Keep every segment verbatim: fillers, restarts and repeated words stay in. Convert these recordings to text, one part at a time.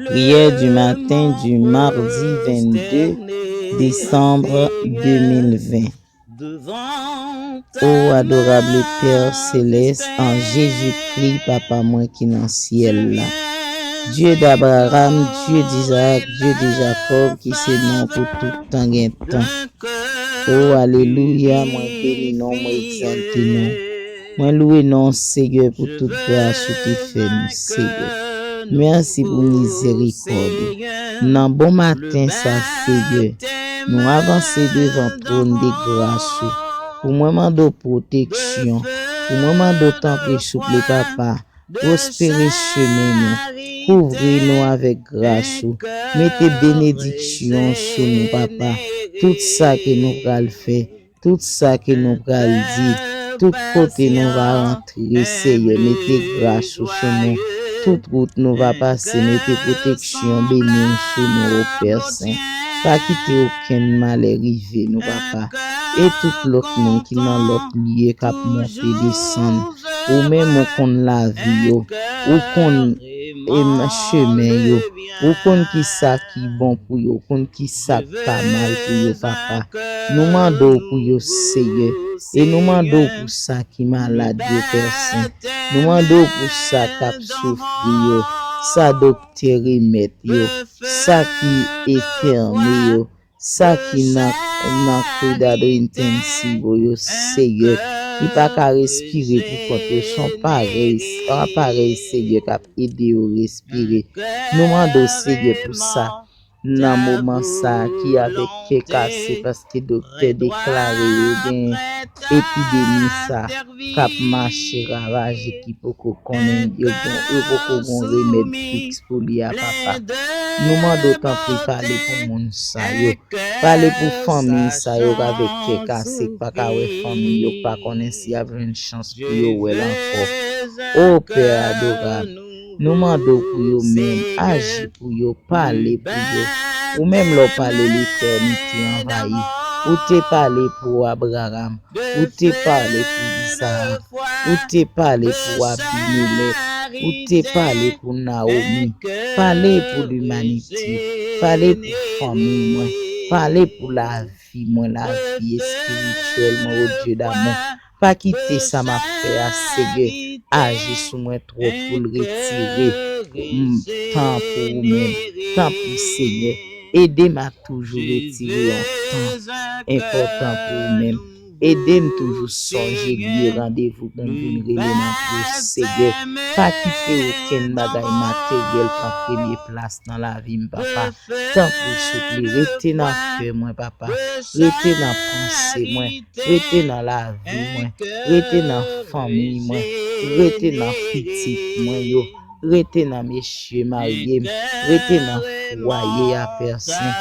Prière du matin du mardi vingt-deux décembre deux mille vingt. O adorable Père céleste, an Jezikri, Papa mwen ki nan syèl la. Dye d'Abraham, Dye d'Izak, Dye de Jakòb, ki se non pou tout tan gen tan. O alelouya, mwen beni non, mwen egzalte non. Mwen lwe non Seyè pou tout gras ou te fè nou, Seyè. Mèsi pou mizerikòd ou. Nan bon maten sa, Seyè, nou avanse devan twòn de gras ou. Pou mwen mande w pwoteksyon. Pou mwen mande w tanpri souple, Papa. Pwospere chemen nou. Kouvri nou avèk gras ou. Mete benediksyon sou nou, Papa. Tout sa ke nou pral fè, tout sa ke nou pral di, tout kote nou va rantre, Seyè, mete gras ou sou nou. Tout wout nou va pase, mete pwoteksyon beni w sou nou, o Pè Sen. Pa kite okenn malè rive nou, Papa. E tout lòt moun ki nan lòt lye k ap monte, desann, ou menm ou konn lavi yo, ou konn, em, chemen yo, ou konn ki sa ki bon pou yo, ou konn ki sa k pa mal pou yo, Papa. Nou mande w pou yo, Seyè, e nou mande w pou sa ki malad yo, Pè Sen. Nou mande w pou sa k ap soufri yo, sa doktè remèt yo, sa ki etène yo, sa ki nan, nan cuidado intensivo yo, Seyè, ki pa ka respire pou kont yo, se yon parèy, se yon aparèy, Seyè, k ap ede yo respire. Nou mande w, Seyè, pou sa, nan moman sa a, ki avèk kè kase, paske doktè deklare yo gen epidemi sa k ap mache ravaje, ki poko konnen, yo gen, yo poko gon remèd fiks pou li a, Papa. Nou mande w, tanpri, pale pou moun sa yo. Pale pou fanmi sa yo k avèk kè kase, k pa ka wè fanmi yo, k pa konnen si y ap jwenn chans pou yo wè l ankò. O Pè adorab, nou mande w pou yo menm, aji pou yo, pale pou yo. Ou menm, lè w pale, letènite anvayi. Ou te pale pou Abraram, ou te pale pou Izaak, ou te pale pou Abimelèk, ou te pale pou Nawomi. Pale pou limanite, pale pou fanmi mwen, pale pou lavi mwen, lavi espirityèl mwen, o Dye damou. Pa kite sa m ap fè a, Seyè, aji sou mwen twòp pou l retire, mm, tan pou ou menm. Tanpri, Seyè, ede m a toujou retire yon tan enpòtan pou ou menm. Ede m toujou sonje lye randevou pou m vin rele nan pye w, Seyè. Pa kite okenn bagay materyèl pran premye plas nan lavi m, Papa. Tanpri, souple, rete nan kè mwen, Papa. Rete nan panse mwen. Rete nan lavi mwen. Rete nan fanmi mwen. Rete nan pitit mwen yo. Rete nan mesye marye m. Rete nan fwaye a, Pè Sen.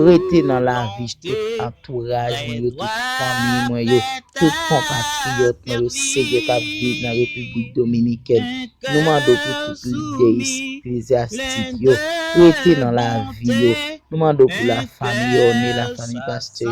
Rete nan lavi tout antouraj mwen yo, tout fanmi mwen yo, tout konpatriyòt mwen yo, Seyè, k ap viv nan Repiblik Dominikèn. Nou mande w pou tout lidè eklezyastik yo, rete nan lavi yo. Nou mande w pou lafanmi Orne, lafanmi pastè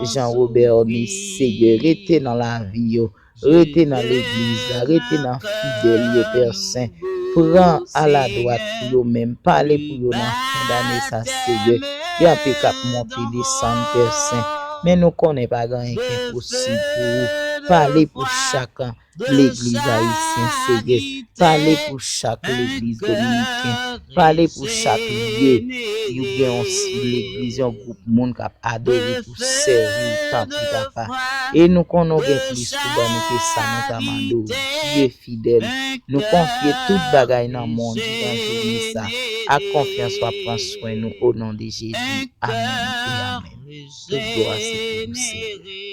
Jean Robert Orne, Seyè, rete nan lavi yo, rete nan legliz la, rete nan fidèl yo, Pè Sen. Pran aladwat pou yo menm, pale pou yo nan fen dane sa, Seyè. Gen anpil k ap monte, desann, Pè Sen. Men nou konnen pa gen anyen ki enposib pou ou. Pale pou chak legliz ayisyen, Seyè. Pale pou chak legliz dominiken. Pale pou chak lye. Yo gen yon legliz, yon gwoup moun k ap adore pou sèvi w, tanpri, Papa. E nou konnen w gen plis pou ban nou ke sa nou ta mande w, Dye fidèl. Nou konfye tout bagay nan men w divan jounen sa. Ak konfyans w ap pran swen nou, o non de Jezi. Amèn e amèn. Tout glwa se pou ou, Seyè.